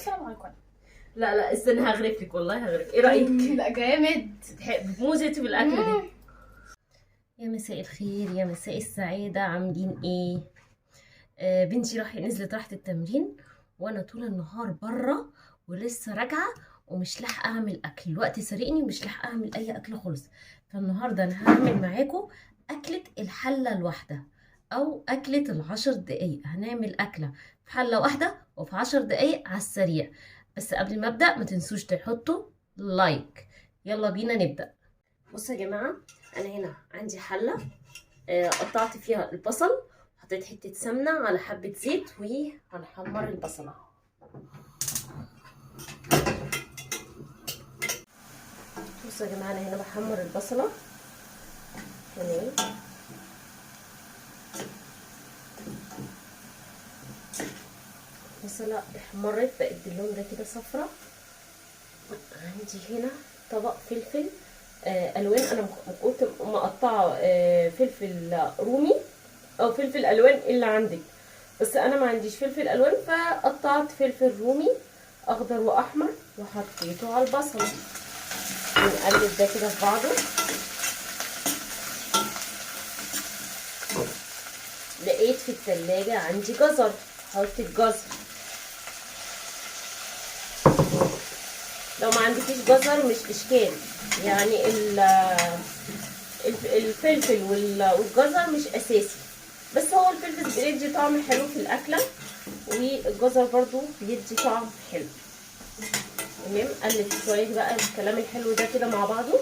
السلام عليكم. لا لا استنى، هغرف لك والله هغرف. ايه رايك؟ لا جامد. بتموتي في الاكلة دي. يا مساء الخير، يا مساء السعادة، عاملين ايه؟ بنتي راح نزلت راحت التمرين، وانا طول النهار بره ولسه راجعه ومش لاحقة اعمل اكل، الوقت سارقني ومش لاحقة اعمل اي اكل خالص. فالنهارده انا هعمل معاكم اكله الحلة الواحدة او اكله العشر دقايق. هنعمل اكله في حله واحدة وفي 10 دقايق على السريع. بس قبل ما ابدا ما تنسوش تحطوا like. يلا بينا نبدا. بصوا يا جماعة، انا هنا عندي حله، قطعت فيها البصل، حطيت حتة سمنه على حبه زيت، وهنحمر البصله. بصوا يا جماعة، انا هنا بحمر البصله. تمام. البصله احمرت، بقت باللون ده كده صفرة. عندي هنا طبق فلفل، الوان. انا كنت مقطعه، فلفل رومي او فلفل الوان اللي عندك، بس انا ما عنديش فلفل الوان فقطعت فلفل رومي اخضر واحمر وحطيته على البصل. نقلب ده كده في بعضه. لقيت في التلاجة عندي جزر، حط الجزر. لو ما عندكيش جزر مش اشكال، يعني الفلفل والجزر مش اساسي، بس هو الفلفل بيدي طعم حلو في الاكلة، والجزر برضو بيدي طعم حلو. تمام. قلب شوية بقى الكلام الحلو ده كده مع بعضه.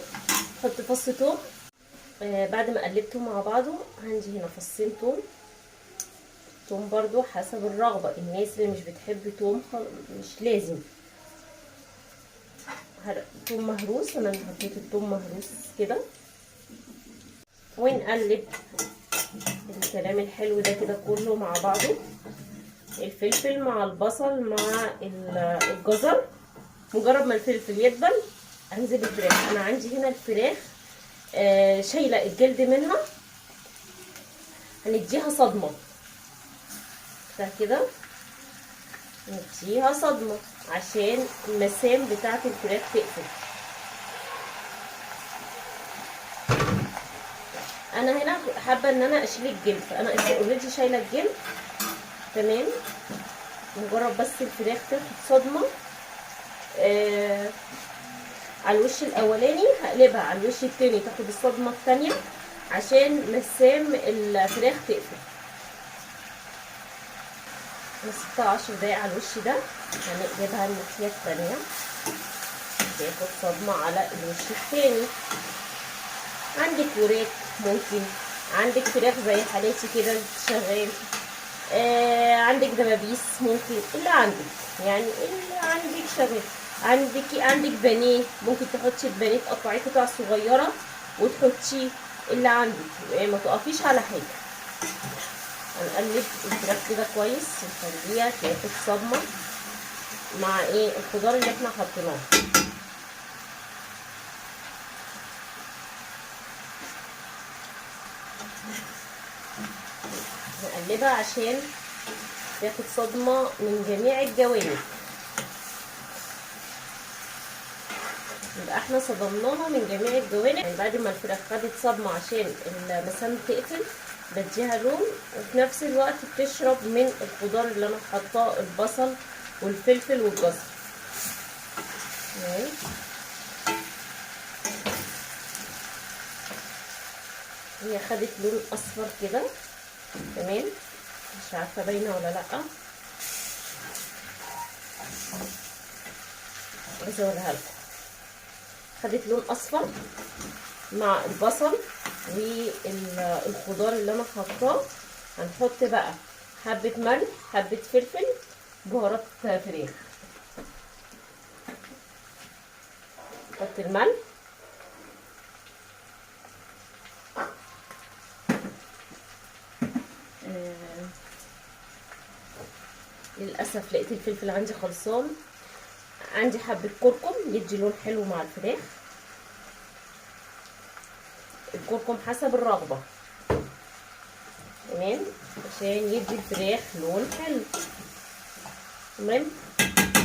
حط فص توم. بعد ما قلبته مع بعضه، عندي هنا فصين توم. توم برضو حسب الرغبة، الناس اللي مش بتحب توم مش لازم. توم مهروس، انا حطيت التوم مهروس كده. ونقلب الكلام الحلو ده كده كله مع بعضه، الفلفل مع البصل مع الجزر. مجرد ما الفلفل يدبل انزل الفراخ. انا عندي هنا الفراخ، شايله الجلد منها، هنديها صدمة ده كده، نديها صدمة عشان المسام بتاعه الفراخ تقفل. انا هنا حابة ان انا اشيل الجلد، فانا اوريدي شايله الجلد. تمام. مجرد بس الفراخ تاخد صدمة، على الوش الاولاني، هقلبها على الوش التاني تاخد الصدمة التانية عشان مسام الفراخ تقفل. نسيبها 10 دقايق على الوش ده، هنقلبها الناحية التانية تاخد صدمة على الوش التاني. عندك وراك ممكن، عندك فراخ زي حالاتي كده شغال، عندك دبابيس ممكن، اللي عندك يعني اللي عندك شغال. عندك بانيه ممكن تحطي البانيه تقطعيه قطع صغيرة وتحطيه، اللي عندك، ما تقفيش على حاجة. هنقلب الفراخ كده كويس نخليها تاخد صدمة مع الخضار اللي احنا حطيناه. نقلبها عشان تاخد صدمة من جميع الجوانب، يبقى احنا صدمناها من جميع الجوانب. بعد ما الفراخ خدت صدمة عشان المسام تقفل بديها لون، وفي نفس الوقت بتشرب من الخضار اللي انا حاطاه، البصل والفلفل والجزر. تمام. هي خدت لون اصفر كده. تمام. مش عارفه باينة ولا لا، عايزه اوريها لكم. خدت لون اصفر مع البصل والخضار اللي انا حاطاه. هنحط بقى حبه ملح، حبه فلفل، بهارات فراخ. نحط الملح، للاسف لقيت الفلفل عندي خلصان. عندي حبه كركم يدي لون حلو مع الفراخ، الكركم حسب الرغبة. تمام، عشان يدي الفراخ لون حلو. تمام.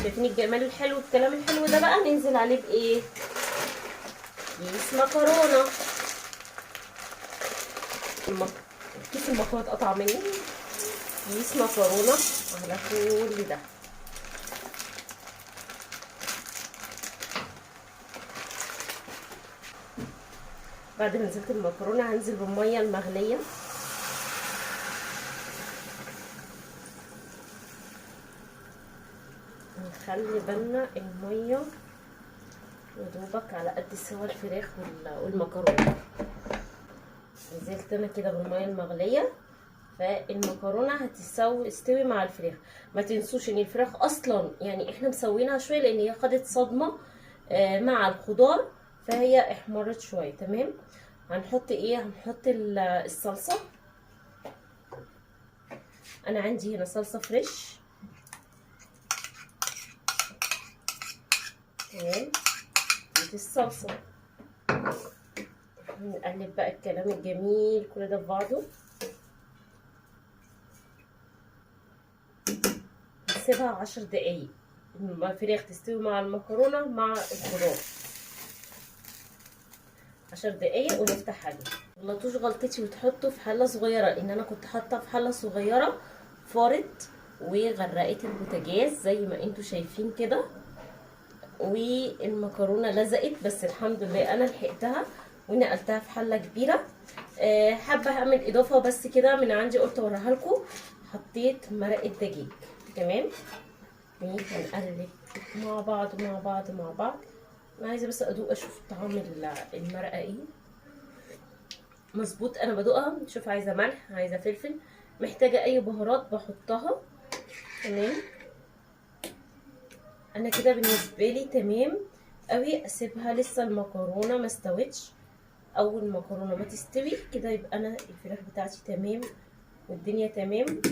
شايفين الجمال الحلو الكلام الحلو ده بقى؟ ننزل عليه بايه؟ كيس مكرونه. كيس المكرونه اتقطع مني. كيس مكرونه على كل ده. بعد ما نزلت المكرونه هنزل بالمية المغليه. نخلي بالنا المية يدوبك على قد سوى الفراخ والمكرونه. نزلت انا كده بالمية المغليه، فالمكرونه هتستوي مع الفراخ. ما تنسوش ان الفراخ اصلا يعني احنا مسوينها شوية لان هي خدت صدمة مع الخضار، فهي احمرت شوية. تمام. هنحط ايه؟ هنحط الصلصه. انا عندي هنا صلصه فريش. تمام. دي الصلصه. نقلب بقى الكلام الجميل كل ده في بعضه. نسيبها 10 دقايق الفراخ تستوي مع المكرونه مع الخضار. 10 دقايق ونفتح عليه. متغلطوش غلطتي وتحطوا في حله صغيرة، لان انا كنت حاطه في حله صغيرة فارت وغرقت البوتاجاز زي ما انتوا شايفين كده، والمكرونه لزقت، بس الحمد لله انا لحقتها ونقلتها في حله كبيرة. حابة اعمل اضافه بس كده من عندي، قلت اوريها لكم. حطيت مرقه دجاج. تمام. هنقلب مع بعض مع بعض مع بعض. انا عايزه بس ادوق اشوف طعم المرقه ايه مظبوط. انا بدوقها، شوف عايزه ملح، عايزه فلفل، محتاجه اي بهارات بحطها. تمام. انا كده بالنسبة لي تمام قوي. اسيبها لسه المكرونه ما استوتش. اول مكرونه ما تستوي كده يبقى انا الفراخ بتاعتي تمام والدنيا تمام.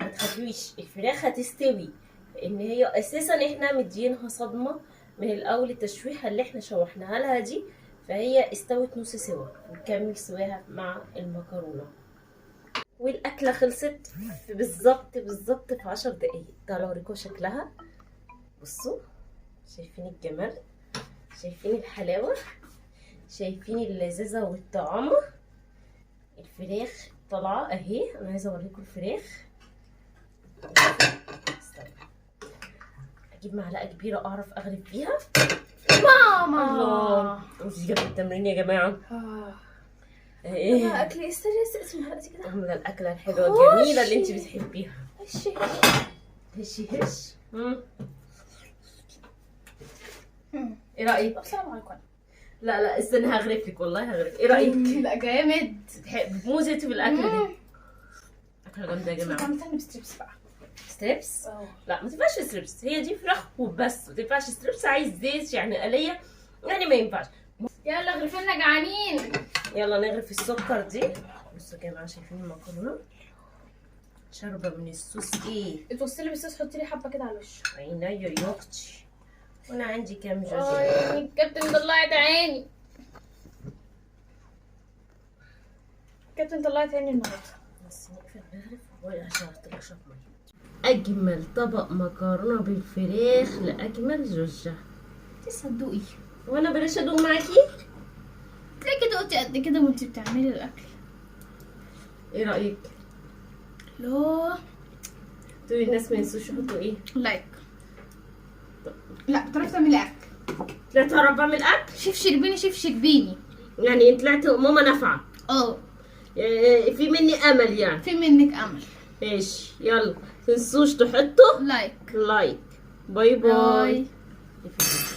ما تخافيش الفراخ هتستوي، لان هي اساسا احنا مدينها صدمة من الاول، التشويحه اللي احنا شوحناها لها دي، فهي استوت نص سوا. نكمل سواها مع المكرونه. والاكله خلصت بالظبط بالظبط في 10 دقايق. تعالوا اوريكم شكلها. بصوا، شايفين الجمال، شايفين الحلاوة، شايفين اللذاذه والطعامه. الفراخ طالعه اهي. انا عايزه اوريكم الفراخ. استنى اجيب معلقه كبيرة اعرف اغرف بيها. ماما الله، انتي جبت التمرين يا جماعة. ايه اكلي؟ استني اسمها معلقتي كده. عامله الاكلة الحلوة الجميلة اللي انتي بتحبيها. هشي هشي هش. ايه رايك؟ السلام عليكم. لا لا استني هغرف لك، والله هغرف. ايه رايك؟ لا جامد. بتموتي انت بالاكله دي. اكله جامدة يا جماعة. عملتها ب strips بقى. strips؟ لا ما تنفعش strips، هي دي فراخ وبس، ما تنفعش strips، عايز زيت يعني قليه، يعني ما ينفعش. يلا غرفنا جعانين. يلا نغرف السكر دي. بصوا يا جماعة، شايفين المكرونه شاربه من الصوص ايه؟ اتوصلي بالصوص، حطي لي حبه كده على الوش. عينيا يا اختي. وانا عندي كام جوجو. الكابتن طلعت عيني. الكابتن طلعت عيني النهارده. بس نقفل نغرف وعشان احط لك شوية مية. اجمل طبق مكرونه بالفراخ لاجمل جوجه. تصدقي وانا بلاش ادوق معاكي؟ تلاقي دقتي قد كده وانتي بتعملي الاكل. ايه رايك؟ لا تقولي الناس ما ينسوش يحطوا ايه؟ like. لا بتعرفي تعملي اكل. طلعت اعرف اعمل اكل؟ شيف شربيني، شيف شربيني. يعني طلعت ماما نافعة. اه في مني امل يعني. في منك امل. ماشي، يلا تنسوش تحطوا like like. bye bye, bye.